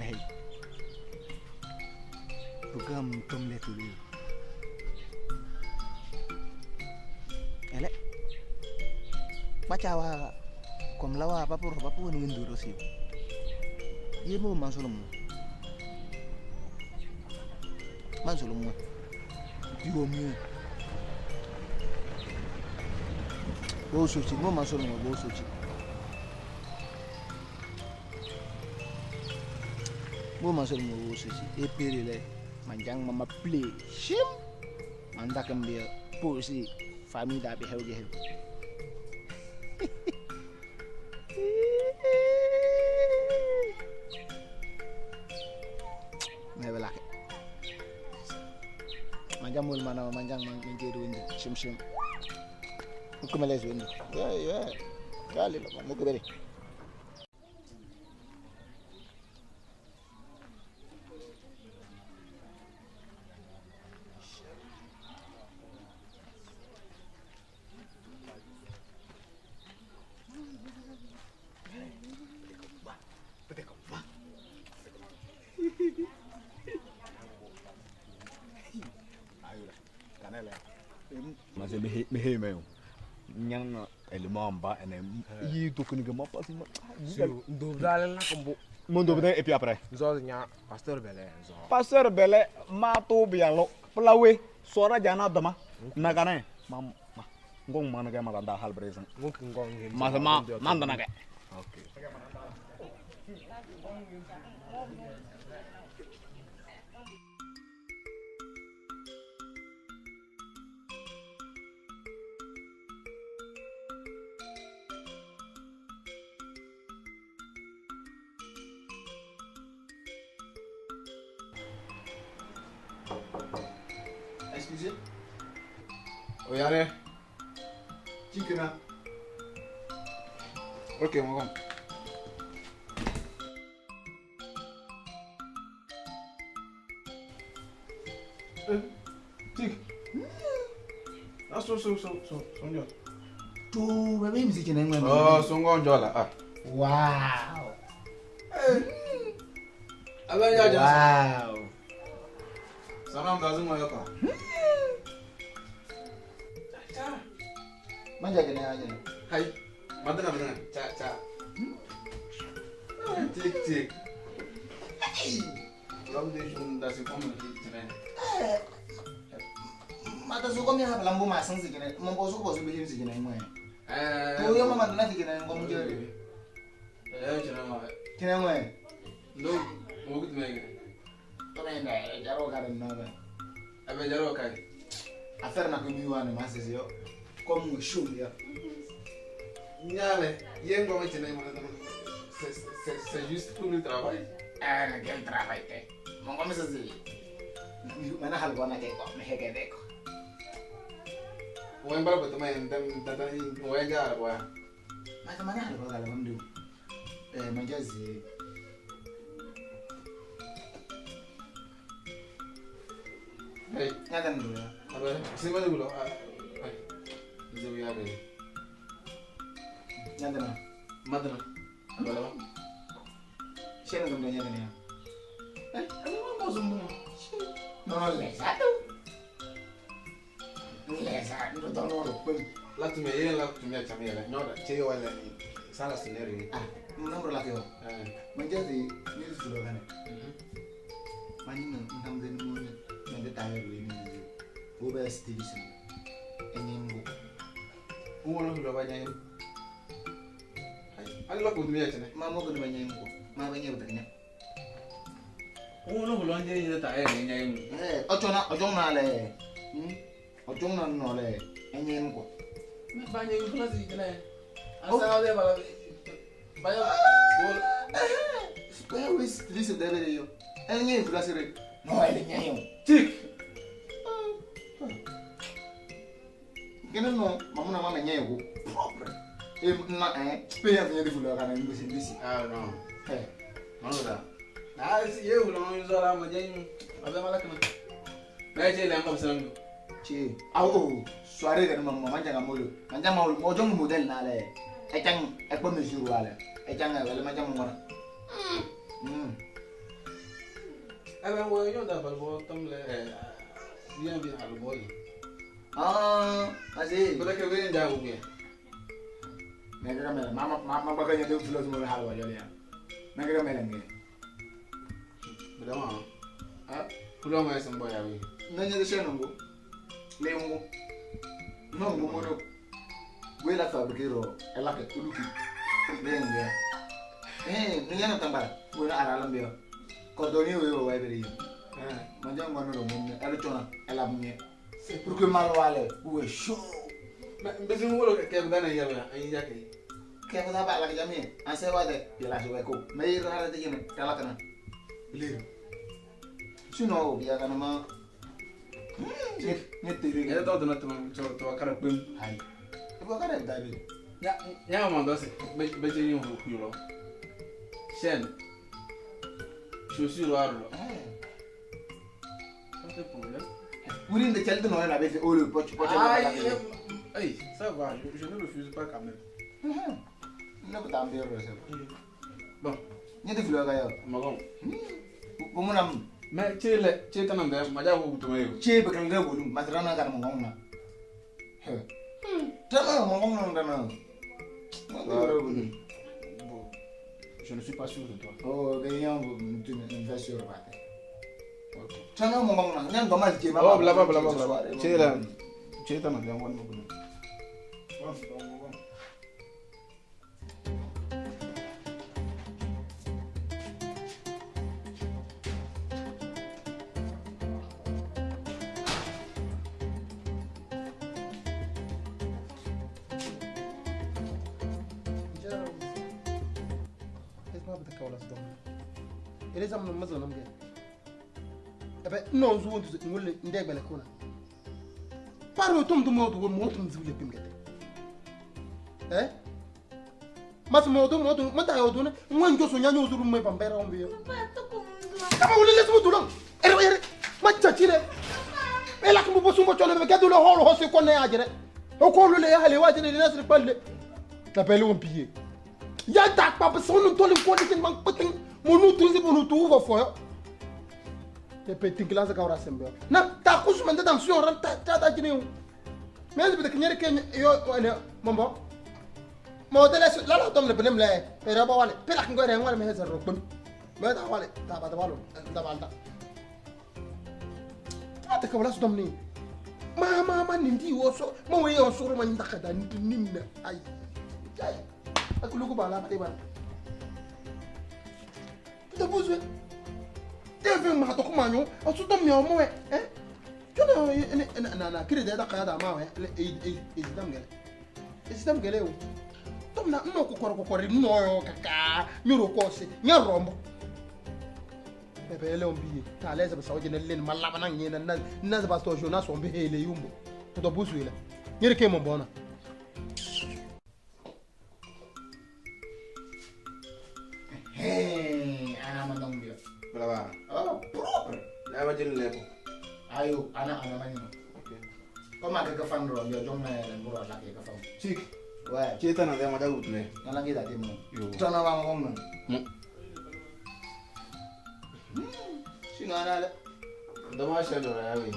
programme tombe les télé. Ele. Baca comme là wa papa papa nous ndoro aussi. Yebo mansolo mo. Mansolo mo. Diwo mo. Bo sochi mo mansolo mo bo sochi. Bo mansolo mo bo sochi. E pere le manjang mama play. Shim. Manda kambia posi famille da be hewge hew. Manjang mul mana manjang menjeru windu shim shim. Mukumelez windu. Yeah yeah. Kali lo mukubere. Et puis après. Pasteur Belé. Pasteur Belé, ma to bialo. Plawe, sora jana dama. Nagane. Ma ma. Ngong mana ke malanda hal brezan. Ngong Ma ma mandana ke. Okay. Excusez. Oyane. Chikena. Ok, mon gars. Tik. Ah, so so so so so. Tu bébé me dit Oh, songo njola. Ah. Wow. Wow. Salam dazu yoka. Manja kene aja. Hai. Madana madana. Cha cha. Tik tik. Lam de jun da se comme ti tene. Mata su komi ha lambo ma san sikene. Mo bo su bo su bi sikene ngwe. Eh. Tu yo mama na sikene ngom je. Eh chena ma. Chena ngwe. Ndo mo gut mege. Tome na jaro ka na na. Abe jaro ka. Affaire na ko mi wane ma se yo. Comme show ya. Nyale, yengo me chena mo c'est juste pour le travail. Ah, quel travail te. Mon comme ça c'est. Mana hal bona ke ko me heke de ko. Wen bara ko tuma en dam dam wen jara wa. Ma mana hal bona la mamdu. Eh majazi. Hey, nyadan do ya. Abe, sima de bulo. Ay. Zebi ya be. Nyadana. Madana. Abala. Shena gamdo nyadana ya. Eh, ani mo mo zumbu. No no le sa tu. Le sa ndo do no ro. La tu me yele la tu me chame yele. No, che yo wala ni sala sineri. Ah, mo la ke yo. Eh. Majazi ni zulo kana. Mani no ntamze ni mo ne de tayo ro ni. Bo ba station. Enyengo. Uwo no lo ba nyayin. Ay, ani la ko tu me chane. Ma mo ko ni ba nyayin ko. Ma ba nyayin ko nya. Uwo no lo nje ni ta ye nyayin. Eh, ocho na ocho na le. Ocho na no le. Enyengo ko. Me ba nyayin ko la si chane. Asa de bala. Vaya. Square with this de de yo. Enyengo la sere. No ele nyayin. Tik. Kene no, mamuna mama nyayin ko. Propre. E na eh, pe ya nyayin fulo kana ngisi ngisi. Ah no. Eh. No da. Ah, si ye wulo no zola ma nyayin. Abe mala kana. Na je le ngam sangu. Che, aw oh, soirée kana mama manja molo. Manja molo, mo jong model na le. E tang e ko mesure wala. E tang wala manja mo ngona. Eh ben, ouais, yon da balbo tom le bien bien albo yi. Ah, asi. Peut-être que bien ja ou bien. Mega mele, mama mama baka nyade fulo mo halwa jole ya. Mega mele ngi. Vraiment. Ah, Fulo mo esem boya wi. nanya de shenongo. Leongo. Non go mono. We la fabriquer ro, ela ke uluki. Lenga. Eh, nanya na tambara. We na aralam bio. Cordoni we wa beri. Eh, manja ngono ro mo ela chona, ela munye. C'est pour que malwale, we show. Mais mbesi ngolo ke ke dana ya ya ay ya ke. Ke ko ba la jami, an se wa de, ya la so ko. Me ra de jene, kala kana. Lir. Sinon, biya kana ma. Ne te Ya to to to to to akara pem. Hai. Ibo kana dabi. Ya ya mo ndo se be be je yin hu lo. Chaîne. Chaussure arlo. Ça c'est problème. Wuri nde chalde no na be fe olu poch poch na Aïe, aïe, ça va, je ne refuse pas quand même. Ne ko tambe ro se. Bon, Nye te fulo ga yo. magon. Bo mo nam Mais tu le tu es tanam de maja ko to me. che be kan ga bolu masrana kan mo ngong na. He. Tama mo ngong na na. Bon, je ne suis pas sûr de toi. Oh, be yan bo tu ne fais sûr ba. Ok. Tama mo ngong na nyan do mal je ma. Oh, bla bla bla bla. Tu es là. Tu es tanam de ngone mo. Bon, bon, bon. Eleza mno mazo namge. Ebe no nzu wontu ngule ndegbele kona. Paro tom to moto wo moto nzu le pimgete. Eh? Mas moto moto mata yo dune ngwen joso nyanyo zuru me pambera ombi. Kama wule lesu mutulo. Ere ere ma chachile. Ela kumbu bosumbo chole be gadu le holo hose kone ajere. O ko lule ya hale wajere le nasri palle. La belle on pillé. Ya tak papa son to le ko de man patin. Monu tuzi monu tu va foyo. Te petit classe ka ora sembe. Na ta kusu mende dans sur ran ta ta ta kini. Mais je peux te dire yo ne mombo. Mo de la la tom le benem le. Pero ba wale. Pela ngore ngore me hezar ro pem. Me ta wale ta ba ta walo ta balta. Ta ta ka wala su ni. Ma ma ma nindi wo so mo we yo so ro ma ndaka da nimna ay. Ay. Akuluku bala ba ba. De vous te ma to kuma nyo asu to mi omo eh chono na na kiri de da ka da ma we e dam gele e dam gele o tom na no kokoro kokoro no yo kaka mi ro ko se nya rombo bebe ele ombi ta leza ba sawo jene len malaba na nyena na na ba sto jona so mbi hele yumbo to busu ile nyere ke mo bona Hey, ana mandang dia. Berapa? Oh, propre. Lah macam ni Ayo, ana ana manyo. Ok. Kau mak ke fan ro, yo jong na mura la ke fan. Cik. Ouais. Cik tanah dia macam tu le. Nalang kita temu. Yo. Tanah bang ngong nang. Sino ana le. Dama shen do ya we.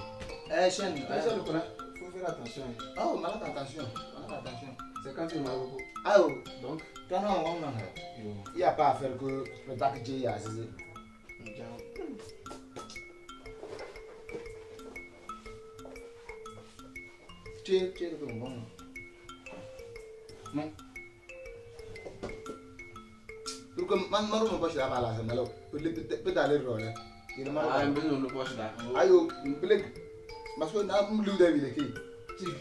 Eh shen. Eh shen ko na. Faut faire attention. Oh, malade attention. Malade attention. C'est quand tu m'as beaucoup. Ayo. Donc, tanah ngong nang. Yo. Il y a pas à faire que spectacle J a assisé. Che che ko ngong. Non. Pour que man maru mo poche da bala sa malo. Pour le peut aller role. Il maru. Ah, mbele no poche da. Ayo, mbele. Maso na mlu da bi le ki. Cik.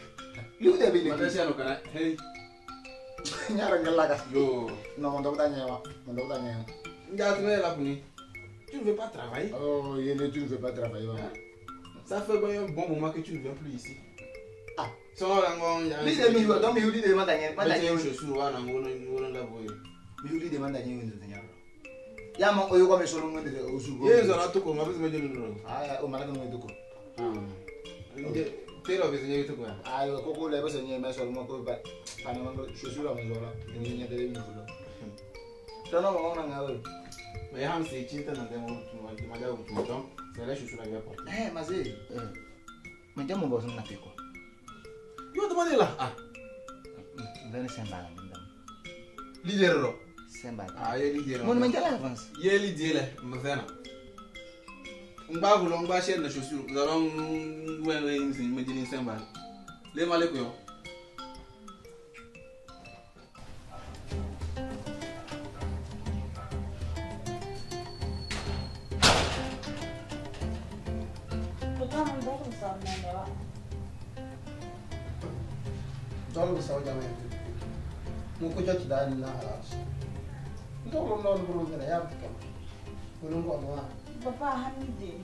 Lu da bi le Mata ki. shen ko na. Hey. Nyara ngelaga. Yo. Non, on doit gagner. On doit gagner. Nga tu la puni. Tu ne veux pas travailler. Oh, il tu ne veux pas travailler. Ça fait un bon moment que tu ne viens plus ici. Ah. So la ngon ya. Li de mi donc mi huli de manda nyɛ. Manda Manda nyɛ. chaussure wa na ngono ngono la boye. Mi huli de manda nyɛ ndu nyaro. Ya ma oyo ko me solo ndu de osu go. Ye zo na tuko ma bisi me jelo no. Ah, o mala ko ndu ko. Nde tero bisi nye tuko ya. Ayo ko ko le bese nyɛ me solo mo ko ba. Pa na mo chaussure ma zola. Ni nyɛ de mi fulo. Tano mo na ngawe. Mais Mais ham c'est chinta dans des mots tu m'as dit c'est les chaussures que je vais porter. Eh, mas mas já me bosso na teco. Yo demandé là. Ah. Vene sem bala ndam. Leader ro. Sem bala. Ah, ye leader. Mon man jala avance. Ye leader là, me vena. Ngba gulo ngba chaîne de chaussures. Nous allons ouais ouais me dire sem bala. Les malé ko yo. Dɔl saw jama mo ko joti dal na halas ndo lo non buru ngana ya kam ko ngo no Papa hamide.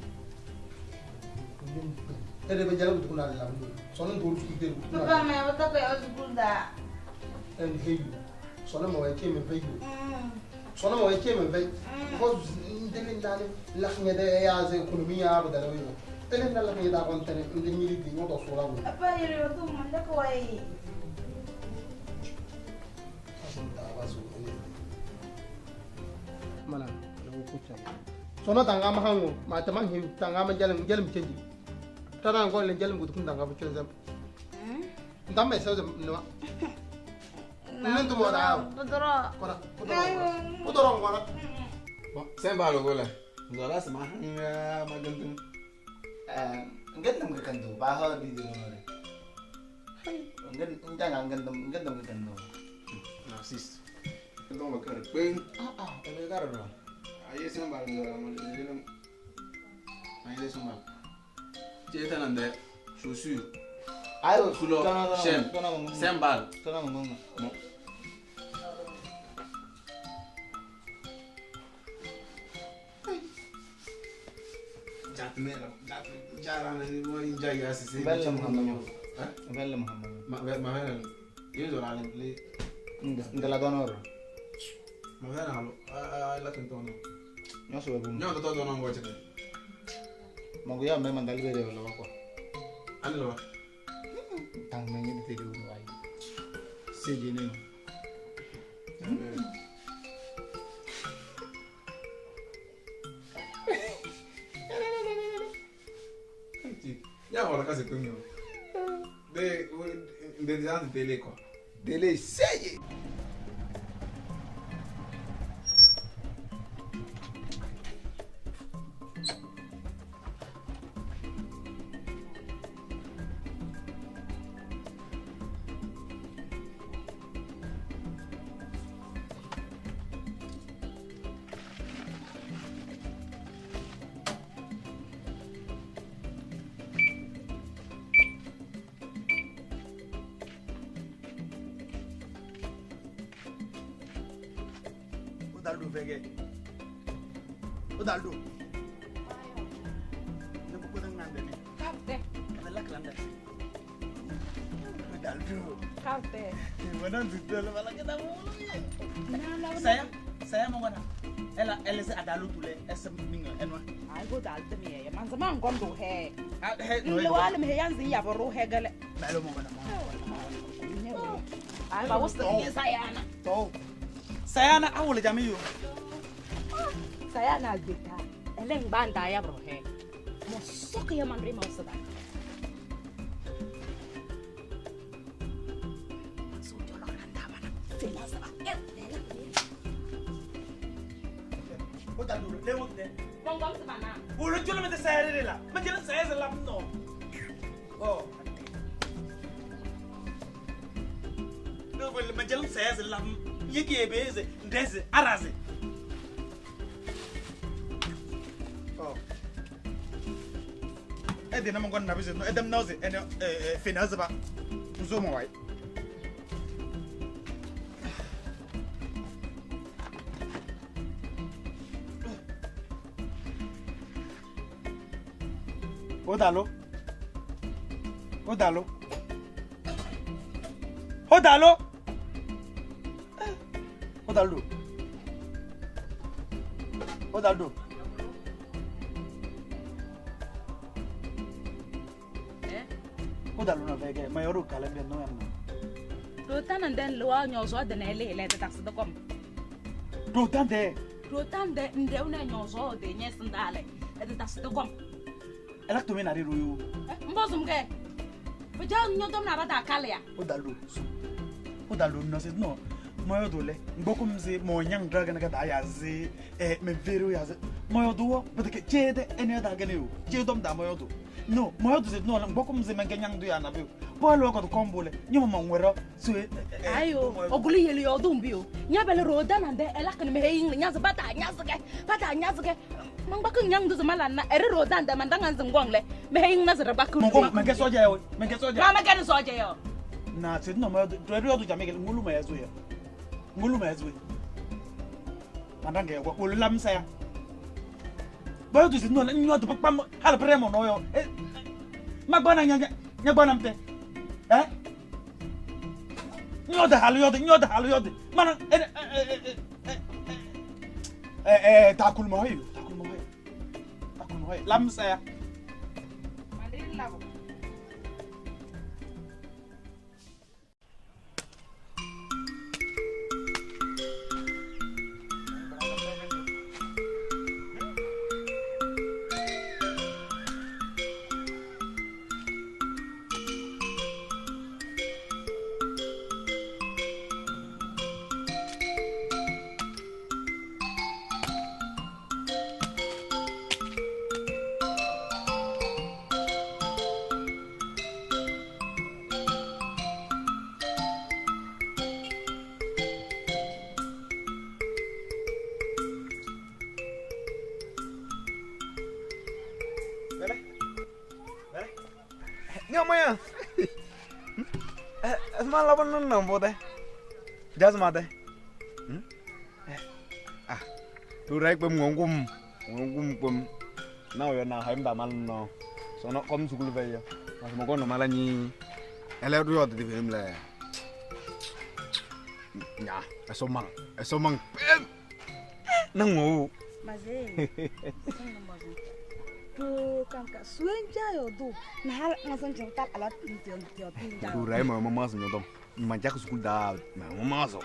Ede be jala ko na la ndo sono ndo su de Papa me wata ko ya school da. En heyu sono mo e ke me veyu sono mo e ke me veyu ko ndele ndale la ngede ya ze ekonomia ba dala yo tele ndale la ngeda kon tene ndele nyili di ngoto so la wo Papa yere to mo ndako wai. Mana sono tanga ma hango ma tamang he tanga ma jalam jalam chenji tara ngo le jalam gutu tanga bu chenji ndam me so no ndu mo da Podoro. Kora podoro ngora Bon, c'est pas le gars là. Nous allons se marier, ma gueule. Ngandam ka kandu ba ha di di no re. Ngan nganga ngandam ngandam ka kandu. Narcisse. Donc le cœur peine. Ah ah, ele gara no. Aye c'est pas le gars, moi je le Aye c'est pas. Tu es en des chaussures. Ayo, couleur, chaîne, cymbale. Bon. Bella Muhammad. Bella Muhammad. Ma ma io do la le Ndela donor. Ma vera lo la cantono. No so bu. No to dono ngo chete. Mangu ya me mandal bere lo ko. Ani lo. Tang me ngi te do ay. Seje ne. Ya wala ka se kunyo. De de de télé quoi. Télé seje. Odaldo vege. Odaldo. Ne ko ko nande ni. Karte. La klanda. Odaldo. Karte. Mana dudel wala kita mu. Saya saya mau mana? Ela ela se adalu tule SM minga enwa. Ay go dalto mi ya man zaman gondo he. He no. Wala mi yanzi ya boro he gale. Malo mo mana. Ay ba wusta ni sayana. To. Sayana awole jamiyo. Sayana beta. Eleng banda ya bro he. Mo soka ya mandre mo sada. So jolo randa bana. Fela saba. O da duro le wo de. Bongom sabana. O le jolo me te sayere la. Me jelo sayere la no. Oh. No me jelo sayere la. Yeke ebeze ndeze araze. Oh. Ede na mongon na bize no edem noze ene finaze ba. Nzo mo wai. Odalo. Odalo. Odalo. Odaldo. Odaldo. Eh? Odaldo na vege, ma yoru kalembe no yamna. Do tanan den lo nyo so de na ele ele ta sa kom. Do tan de. Rotande nde una nyozo de nyesndale. Ede tas de gom. Ela to me na re ro. Mbozum ke. Beja nyodom na bata kalia. O dalo. O dalo no se no. Moyo dole. Ngbokum zi mo nyang dragon ka da ya zi e me veru ya zi. Moyo do but ke chede ene da gane yo. Chedom da moyo do. No, moyo do no ngbokum zi men ke nyang do ya na be. Polo ko kombole. Nyoma ma nwero so ayo ogulu yeli yo dumbio. Nya bele roda na de ela kan me hin nya zi bata nya zi ke. Bata nya zi ke. Mangbaka nyang do zmala na ere roda nda mandanga nzingwangle. Me hin na zira baku. Mo men ke soja yo. Men ke soja. Ma ke soja yo. Na se no moyo do do do jameke ngulu ma yazo ya. Ngulu ma yazo. Mandanga ko ko lamsa ya. Boyo do no nyo do pam hala premo no yo. Magbana nya nya gbana mte. Eh? Nyo de halu yo de nyo de halu yo de. Mana takul mo hoyo. Takul mo hoyo. Takul mo hoyo. Lamsa ya. Mandela bo. Maya. Asma laban nan nan bote. Jasma de. Ah. Tu rek pem ngongum. Ngongum pem. Na yo na haim da mal no. Sono kom sukul be yo. Mas mo kono malani. Ele ru yo de film le. Nya, eso mang. Eso mang. Nang mo. Maze. Tu kanka suenja yo do na hal ngasan jengtal alat tion tion Tu rai ma mama so nyodom. Ma jak sukul da ma mama so.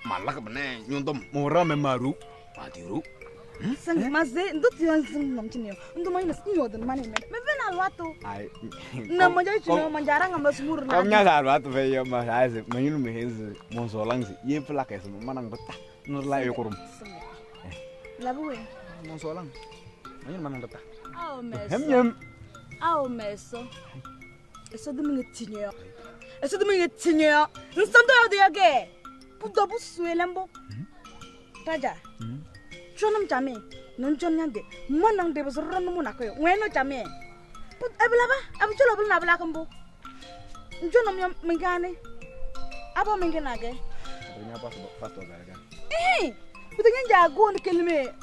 Ma lak bne nyodom. Mo ra me maru. Ma tiru. Sang maze ndu tion sing nom chinyo. Ndu mai nas nyodon mane me. Me ven alwato. Ai. Na manja chino manjara ngam sumur na. Kom nya sa alwato ve yo ma sa se ma yunu me hez mon so lang si. Ye plak es manang betah. Nur la yo kurum. Labu we. Mon so lang. Ma yunu manang betah. Aw meso. Hem Aw meso. Eso de minge tinyo. Eso de minge tinyo. Nsando yo de yage. Budo bu suelembo. Taja. Chonam chame. Non chonyande. Manang de bosoro no munakoyo. Weno chame. Put ablaba, abucholo bul na bla kambo. Njonom yo mingane. Abo mingenage. Nya paso pasto zarga. Eh! Butenga jago on kelme.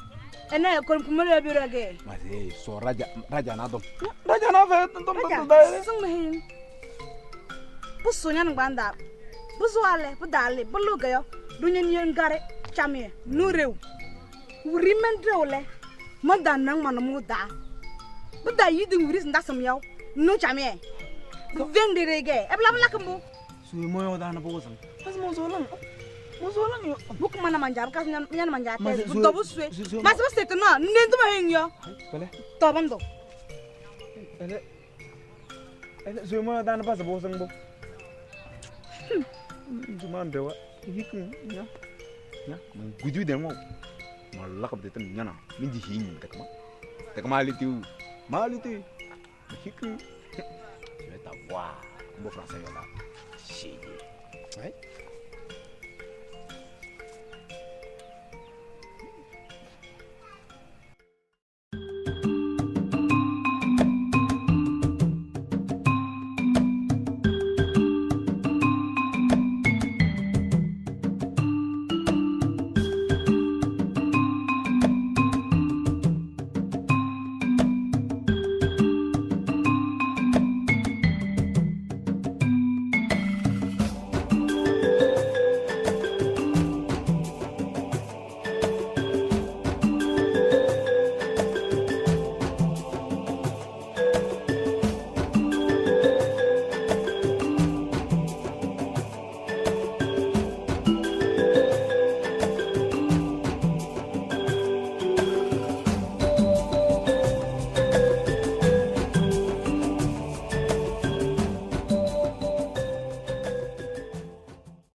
Ena kon kumelo birage. Maze so raja raja na dom. Raja na fe dom dom da. Sung me. Busu nyan gbanda. Busu ale, bu dale, bu luga yo. Dunye nyen ngare chame nu rew. Wuri men drewle. Ma da nang man mu da. Bu da yidi wuri nda sam yaw. Nu chame. Bu vendere ge. Ebla bla kambu. Su moyo da na bo san. Mas mo so lang. Mo so lang yo. Buk mana manjar kas nyan nyan manjar te. Bu do bu suwe. Mas bu sete no, nendu ma hen yo. Bele. To bando. Ele. Ele su moyo da na pas bo san bo. Juman dewa. Hikum nya. Nya, man gudu de mo. Ma lakab de tan nyana. Min ji hin takma. Takma litu. Ma litu. Hikum. Je vais t'avoir. Bon français là. Chier. Ouais.